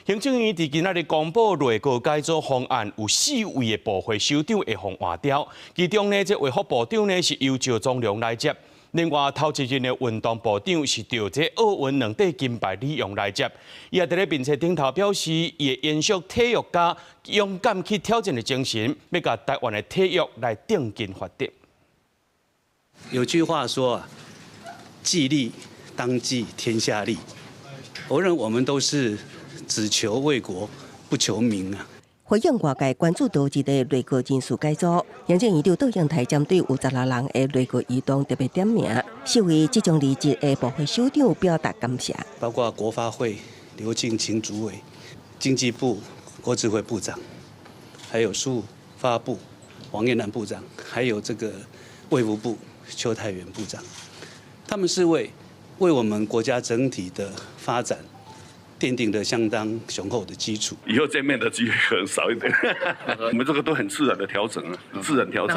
行政院佇今仔日公布內閣改組方案，有四位的部會首長會予換掉，其中呢，這衛福部長呢是由趙宗龍來接，另外頭一任的運動部長是著這奧運兩塊金牌李洋來接。伊也佇咧面冊頂頭表示，伊會延續體育家勇敢去挑戰的精神，欲共台灣的體育來頂緊發展。有句話說啊，己利當計天下利。我認為我們都是只求為國，不求名啊。回應外界關注到這個內閣人事改組，行政院長卓榮泰針對有16人的內閣異動特別點名，是為即將離職的部會首長表達感謝。包括國發會劉慶清主委、經濟部郭智輝部長，還有數發部王彥南部長，還有這個衛福部邱泰源部長，他們是為我們國家整體的發展奠定了相當雄厚的基礎。以後見面的機會可能少一點。我們這個都很自然的調整啊，自然調整。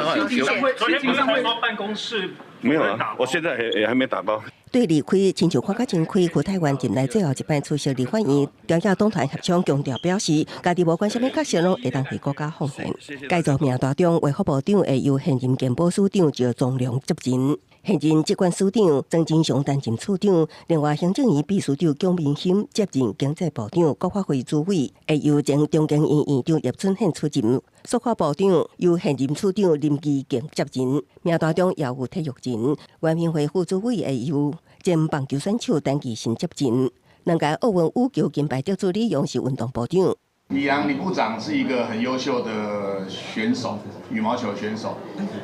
昨天不是說辦公室沒有啊？我現在也還沒打包。對離開親像看甲真開，胡泰源任內最後一擺出席立法院，朝野黨團協商強調表示，家己無管啥物角色，攏會當為國家奉獻。改組名單中，衛福部長會由現任健保署長趙宗龍接任，現任疾管署長曾金祥擔任處長，另外行政院秘書長蔣明興接任經濟部長，國發會主委會由前中研院院長葉春憲出任，數發部長由現任處長林義傑接任。名單中也有體育人，原民會副主委會由前棒球選手陳其信接任，兩屆奧運羽球金牌得主李洋是運動部長。李洋李部長是一個很優秀的選手，羽毛球選手，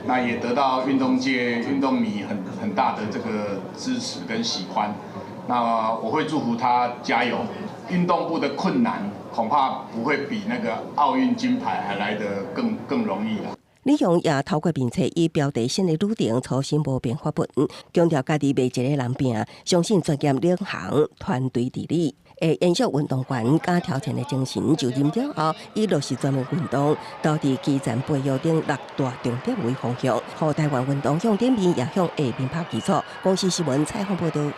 那也得到運動界運動迷很大的這個支持跟喜歡。那我會祝福他加油。運動部的困難恐怕不會比那個奧運金牌還來得更容易啦。李洋也透過面冊以標題新的旅程初心無變發文，強調家己袂一个人拚，相信專業領航團隊治理，會延續運動員敢挑戰的精神。就任了後，以落實全民運動，導致基層培育等六大重點為方向，予台灣運動向頂面也向下面拍基礎。公視新聞採訪報導。